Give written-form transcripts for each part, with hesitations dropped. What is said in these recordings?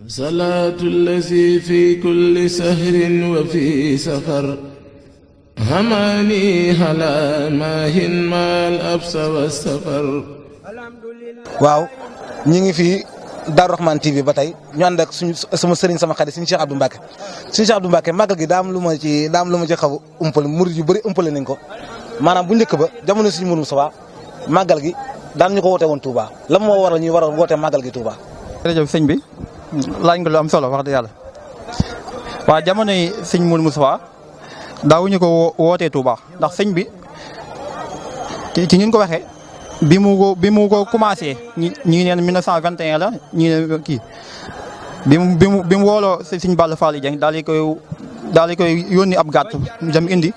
salaatu allazi fi kulli sahrin wa fi safar hamaani ala maahin maal absa wa safar. waaw ñi ngi fi Darou Rahmane TV ba tey ñu ànd ak sama sëriñ sama xarit suñu Cheikh Abdou Mbacke suñu Cheikh Abdou Mbacke màggal gi daa am lu ma ci xaw a umpale murid yu bëri umpale nañ ko maanaam bu njëkk ba jamono suñu mënum sa màggal gi daan ñu ko woote woon Touba la moo waral ñuy war a woote màggal gi Touba. jërëjëf sëñ bi laaj nga lu am solo wax dëgg yàlla waaw jamono yi sëñ Mourou Moustapha daawuñu ko wootee Touba ndax sëñ bi ci ñu ko waxee bi mu ko commencé ñi neen 1921 la ñi ne kii bi mu wooloo sëñ Balla Fall Dieng daal di koy yónni ab gàtt dem indi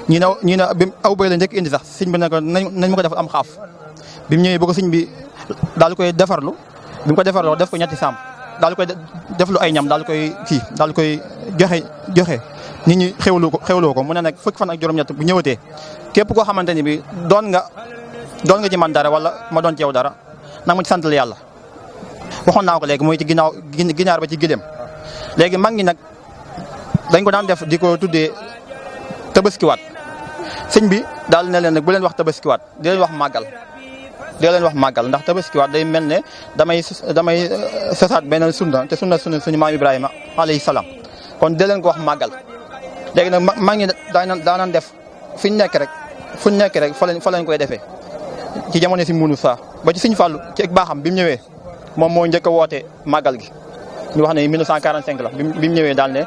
ñi ne bi aw bay la njëkk indi sax sëñ bi ne ko nañ ma ko defal am xaaf bi mu ñëwee ba ko sëñ bi daal di koy defarlu bi mu ko defarloo def ko ñetti sàmm daal di koy deflu ay ñam daal di koy joxe nit ñi xewloo ko mu ne nag fukki fan ak juróom-ñett bu ñëwatee képp koo xamante ni bi doon nga ci man dara wala ma doon ci yow dara nag ma ci santal yàlla waxoon naa ko léegi mooy ci ginaar ba ci gileem léegi mag ñi nag dañ ko daan def di ko tuddee tabaskiwaat sëñ bi daal ne leen nag bu leen wax tabaskiwaat di leen wax màggal ndax tabaskiwaat day mel ne damay sosaat beneen sunna te sunna suñu maam Ibrahima alayhi salaam kon di leen ko wax màggal léegi nag mag ñi daanan def fu ñu nekk rek fa lañ koy defee ci jamono si munu saa ba ci Sëñ Fallu ci ak baaxam bi mu ñëwee moom moo njëkk a woote màggal gi ñu wax ne 1945 la bi mu ñëwee daal ne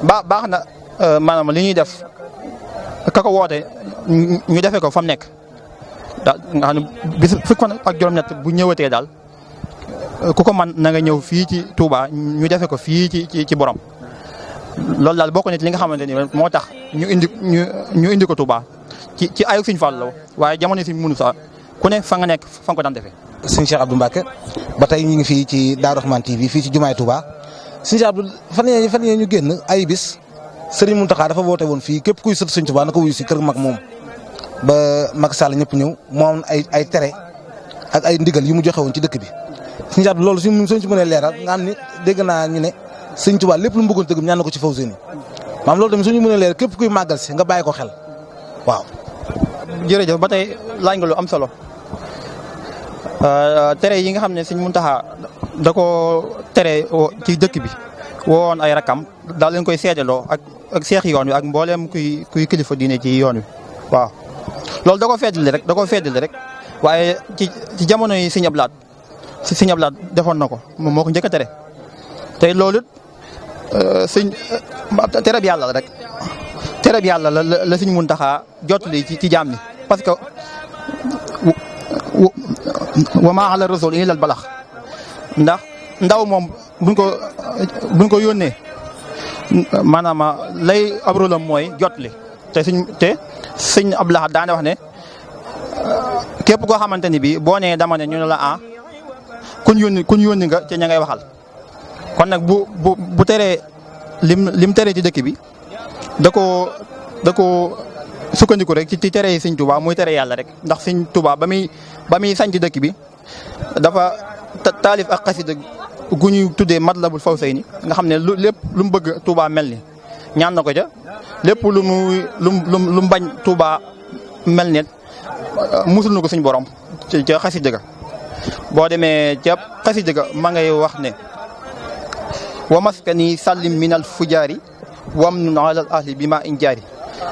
baax na maanaam li ñuy def ka ko woote ñu defee ko fa mu nekk daal nga xam ne bis fukk fan ak juróom-ñett bu ñëwatee daal ku ko man na nga ñëw fii ci Touba ñu defee ko fii ci borom loolu daal bokk na ci li nga xamante ni moo tax ñu indi ko Touba ci ayuk Sëñ Fallu la waaye jamono si mënu sa ku ne fa nga nekk fa nga ko daan defee. Sëñ Cheikh Abdou Mbacke ba tey ñu ngi fii ci Darou Rahmane TV fii ci jumaay Touba Sëñ Cheikh Abdou fan yee ñu génn ay bis Serigne Mountakha dafa woote woon fii képp kuy sët Sëñ Touba na ko wuyu si kër mag moom ba Macky Sall ñëpp ñëw moom ay tere ak ay ndigal yu mu joxe woon ci dëkk bi. Sëñ Cheikh Abdou loolu suñ ci mënee leeral nga xam ni dégg naa ñu ne Sëñ Touba lépp lu mu bëggoon tëggum ñaan na ko ci faw seen maam loolu tamit suñu mënee leeral képp kuy màggal si nga bàyyi ko xel waaw. jërëjëf ba tey laaj nga lu am solo tere yi nga xam ne Sëñ Mountakha da ko tere ci dëkk bi woon ay rakam daal leen koy seedeloo ak seex yoon wi ak mbooleem kuy kilifa diine ci yoon wi waaw. loolu da koo feddali rek waaye ci jamono yi Sëñ Ablaat defoon na ko moom moo ko njëkk a tere tey loolu tere bi yàlla la rek tere bi yàlla la Sëñ Mountakha jotali ci jaam ni parce que wa maa ala rasul illa al balax ndax ndaw moom buñ ko yónnee maanaam lay ab rôlam mooy jotli te sëñ Abdou daane wax ne képp koo xamante ni bii boo nee dama ne ñu ne la kun yónni nga ca ña ngay waxal kon nag bu teree lim teree ci dëkk bi da ko sukkandiku rek ci tere yi Sëñ Touba muy tere yàlla rek ndax Sëñ Touba ba muy sañ ci dëkk bi dafa taalif ak xasida gu ñuy tuddee Matlabul Fawzayni nga xam ne lépp lu mu bëgg Touba mel ni ñaan na ko ca lépp lu mu bañ Touba mel ne musul na ko suñu borom ca xasida ga boo demee ca xasida ga ma ngay wax ne wa maskani sallim minal fujaari wam nun alal ahli bi ma injaari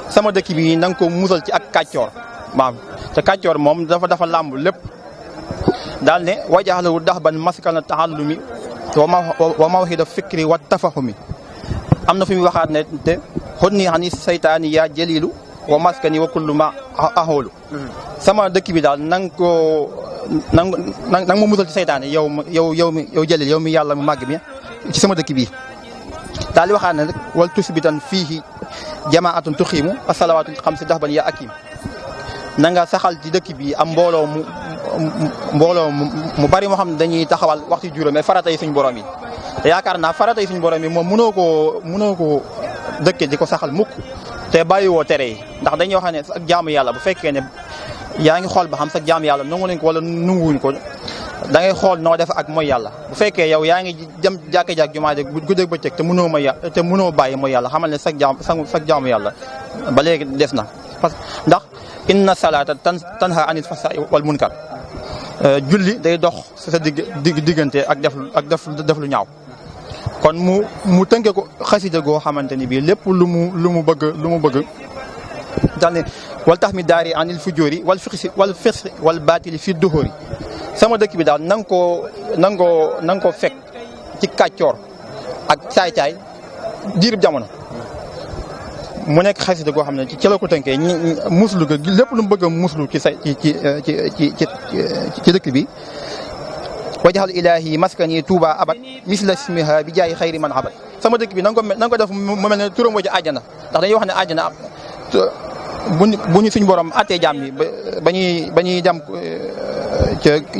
sama dëkk bi na nga ko musal ci ak kàccoor maam te kàccoor moom dafa làmb lépp daal ne wajaxlawu dax ban maskana taxallumi wa mawhida fikri wa tafahumi am na fi mu waxaat ne te xot ni xani saytaani yaa jëlilu wa maskani wa kullu ma ahoolu sama dëkk bi daal nang ma musal ci saytaani yow jëlil yow mi yàlla mu màgg mi ci sama dëkk bi daal di waxaat ne rek wal tusbitan fiihi jamaatun tuxiimu asalawaatu xam si dax ban yaa akim na nga saxal ci dëkk bi am mbooloo mu bari moo xam ne dañuy taxawal waxtu juróom mais farata yi suñu borom yi te yaakaar naa farata yi suñu borom yi moom mënoo koo dëkke di ko saxal mukk te bàyyiwoo tere yi ndax dañuy wax ne ak jaamu yàlla bu fekkee ne yaa ngi xool ba xam sa jaamu yàlla nangu nañ ko wala nanguwuñ ko da ngay xool noo def ak mooy yàlla bu fekkee yow yaa ngi jëm jàkka-jàkk jumaa ji guddeeg bëccëg te mënoo mooy yàlla te mënoo bàyyi mooy yàlla xamal ne sag jaamu yàlla ba léegi des na parce que ndax inna salaata tanha anil fahsaa'i wal munkar julli day dox sa diggante ak def lu ñaaw kon mu tënke ko xasida goo xamante ni bii lépp lu mu bëgg daal ne wal tax mi daari anil fujóori wal fixi wal baatili fi duhóori sama dëkk bi daal na nga ko fekk ci kàccoor ak caay-caay diirub jamono mu nekk xasida goo xam ne ci la ko tënkee muslu ga lépp lu mu bëgg a muslu ci dëkk bi wajaxal ilaahi maskani tuuba abad misla smiha bi jaay xayri man abad sama dëkk bi na nga ko def mu mel ne turam wa ji àjjana ndax dañuy wax ne àjjana bu ñu suñu borom attee jaam bi ba ñuy dem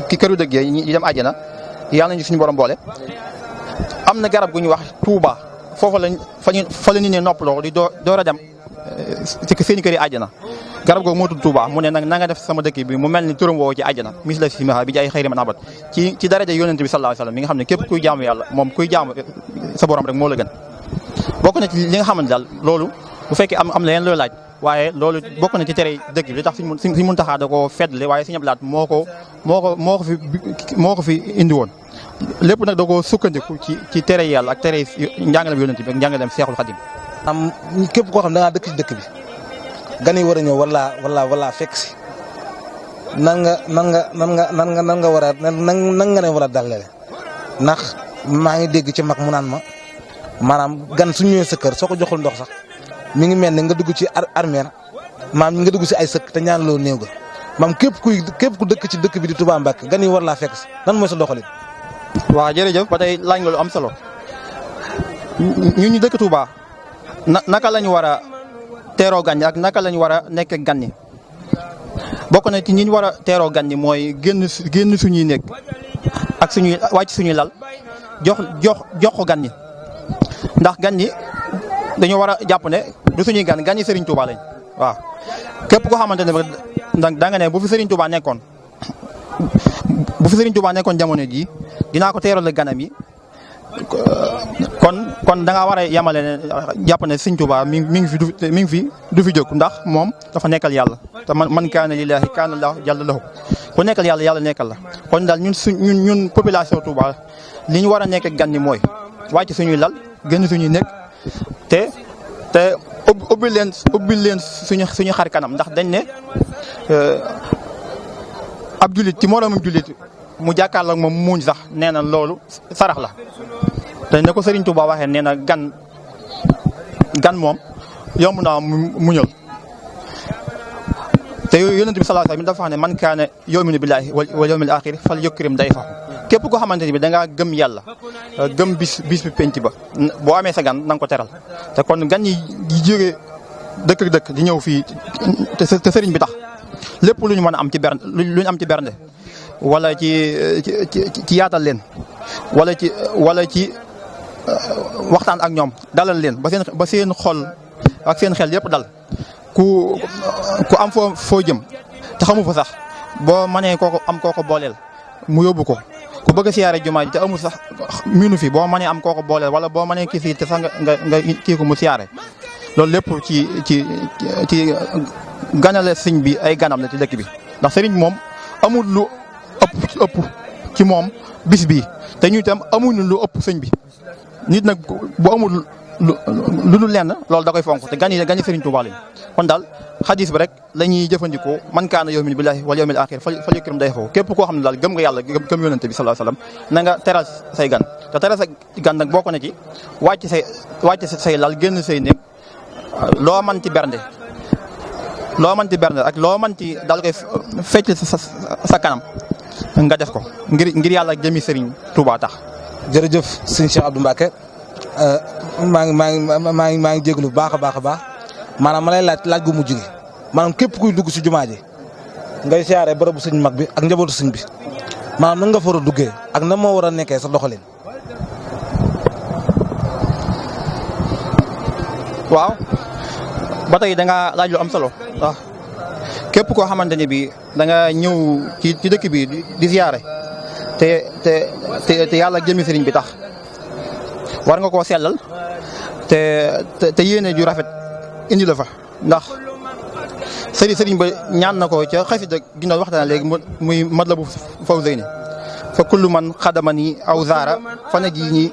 ci këru dëgg yi dem àjjana yàlla nañu suñu borom boole am na garab gu ñuy wax tuuba foofu fa la nit ne noppaloo di door a dem ci seen kër yi àjjana garab googu moo tudd Touba mu ne nag na nga def sama dëkk bi mu mel ni turam woowu ci àjjana misla simaha bi jaay xayri man abat ci daraja yonent bi sallallahu alayhi wasallam mi nga xam ne képp kuy jaamu yàlla moom kuy jaamu sa borom rek moo la gën bokk na ci li nga xamante daal loolu bu fekkee am na leen loo laaj waaye loolu bokk na ci tere dëkk bi li tax suñ Muntaxa da koo feddle waaye Sëñ Abdu Lahat moo ko fi indi woon lépp nag da koo sukkandiku ci tere yàlla ak tere njàngalem yonent bi ak njàngalem Seexul Xadim am képp koo xam da ngaa dëkk ci dëkk bi gan yi war a ñëw wala fekk si nan nga war a ne war a dalale ndax maa ngi dégg ci mag mu naan ma maanaam gan su ñëwee sa kër soo ko joxul ndox sax mi ngi mel ne nga dugg ci armeer maam nga dugg si ay sëkk te ñaan loo néew ga maam képp ku dëkk ci dëkk bi di Touba Mbacke gan yi war laa fekk si nan mooy sa doxalin. waaw jërëjëf ba tey laaj nga lu am solo ñu dëkk Touba naka lañu war a teeroo gan ñi ak naka lañu war a nekk gan ñi bokk na ci ñi ñu war a teeroo gan ñi mooy génn suñuy nekk ak wàcc suñuy lal jox ko gan ñi ndax gan ñi dañoo war a jàpp ne du suñuy gan yi Serigne Touba lañ waaw képp koo xamante ne da nga ne bu fi Serigne Touba nekkoon jamono jii dinaa ko teeral la ganam yi kon da ngaa war a yamale ne jàpp ne Serigne Touba mi ngi fi du fi jóg ndax moom dafa nekkal yàlla te man kaana lillaahi kaana llaahu jalla lahu ku nekkal yàlla nekkal la kon daal ñun population Touba li ñu war a nekk gan ñi mooy wàcc suñuy lal génn suñuy nekk te ubbi leen suñu xar kanam ndax dañ ne ab jullit ci moroomam jullit mu jàkkaarloo ak moom muuñ sax nee na loolu sarax la te ne ko Serigne Touba waxee nee na gan moom yomb naa muñal te yonent bi sallallahu alayhi wasallam dafa wax ne man kaana yu'minu billahi wal yawmil aaxir fal yukrim dayfahu képp koo xamante ni bi da ngaa gëm yàlla gëm bis bi penc ba boo amee sa gan na nga ko teral te kon gan yi jógee dëkk di ñëw fii te sëriñ bi tax lépp lu ñu mën a am ci bernde wala ci yaatal leen wala ci waxtaan ak ñoom dalal leen ba seen xol ak seen xel yëpp dal ku am foo jëm te xamu fa sax boo mënee kooko booleel mu yóbbu ko ku bëgg a siyaare jumaa ji te amul sax miinu fi boo mënee am kooko booleel wala boo mënee kii fii te sax nga kii ko mu siyaare loolu lépp ci ganale sëñ bi ay ganam la ci dëkk bi ndax sëriñ moom amul lu ëpp ci moom bis bi te ñu itam amuñu lu ëpp sëñ bi nit nag bu amul lu lenn loolu da koy fonk te gan yi Serigne Touba lañ kon daal xadis bi rek la ñuy jëfandikoo man kaana yu'minu billahi wal yawmil aaxir fal yukrim dayfahu képp koo xam ne daal gëm nga yàlla gëm yonente bi sallallahu alayhi wasallam na nga teral say gan te teral say gan nag bokk na ci wàcc say lal génn say néeg loo mën ci bernde ak loo mën ci daal koy fecc sa kanam nga def ko ngir yàlla jëmi Serigne Touba tax. jërëjëf sëñ Cheikh Abdou Mbacke maa ngi jégalu bu baax a baax maanaam ma lay laaj gu mujj gi maanaam képp kuy dugg si jumaa ji ngay siyaare bërëbu sëñ mag bi ak njabootu sëñ bi maanaam nan nga fa war a duggee ak nan moo war a nekkee sa doxalin. waaw ba tey da nga laaj lu am solo waaw képp koo xamante ne bii da nga ñëw ci dëkk bi di siyaare te yàlla jëmi sëriñ bi tax war nga koo sellal te yéene ju rafet indi la fa ndax sëriñ ba ñaan na ko ca xasida gi ñu waxtaan léegi muy Matlabu Fawzayni fa kullu man xadamani aw zaara fa na ji ñi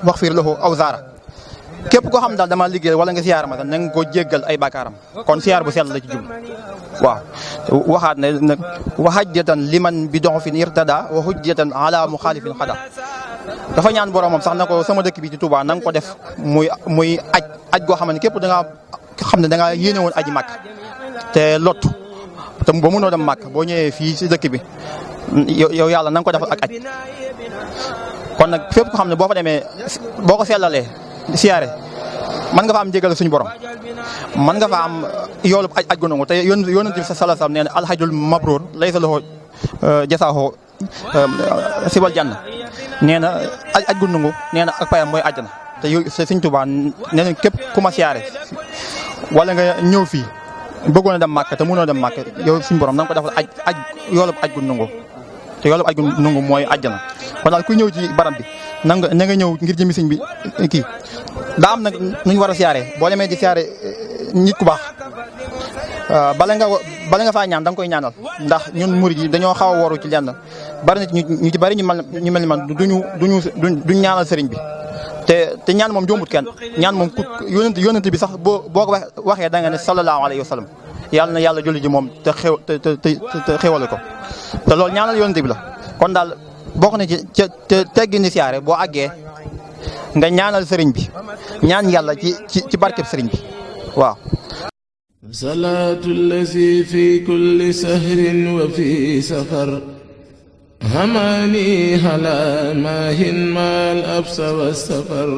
wax fiir lahu aw zaara képp koo xam daal dama liggéey wala nga siyaar ma sax na nga ko jéggal ay bàkkaaram kon siyaar bu sell la ci jublu waaw waxaat ne nag wa hajjatan liman bi doxofin irtada wa hujjatan ala muxaalifin xada dafa ñaan boromam sax na ko sama dëkk bi ci Touba na nga ko def muy aj goo xam ne képp da ngaa yéene woon aji màkk te lottu te ba mënoo dem màkk boo ñëwee fii si dëkk bi yow yàlla na nga ko defal ak aj kon nag fépp ko xam ne boo fa demee boo ko sellalee siyaare mën nga fa am jégal suñu borom mën nga fa am yoolu aj gu nangu te yonent bi sallallahu alayhi wasallam nee na alhajjul mabruur laysa lahu jasaahu siwal janna nee na aj gu nangu nee na ak payam mooy àjjana te Sëriñ Tuubaa nee na képp ku ma siyaare wala nga ñëw fii bëggoon a dem màkk te mënoo dem màkk yow suñu borom na nga ko defal aj yoolu aj gu nangu te yoolu aj gu nangu mooy àjjana kon daal ku ñëw ci barab bi na nga ñëw ngir jëmi sëñ bi kii daa am nag nu ñu war a siyaare boo demee di siyaare nit ku baax bala nga faa ñaan da nga koy ñaanal ndax ñun murid yi dañoo xaw a waru ci lenn bari na ñu ci bari ñu mel ni man duñ ñaanal sëriñ bi te ñaan moom jombut kenn ñaan moom ku yonent bi sax boo ko waxee da nga ne sallallahu alayhi wa sallam yàlla na yàlla julli ji moom te xewale ko te loolu ñaanal yonent bi la kon daal bokk na ci teggi ni siyaare boo àggee nga ñaanal sëriñ bi ñaan yàlla ci barkeb sëriñ bi waaw salaatu allazi fi kulli sahrin wa fi safar hamani hala maahin maal absa wa safar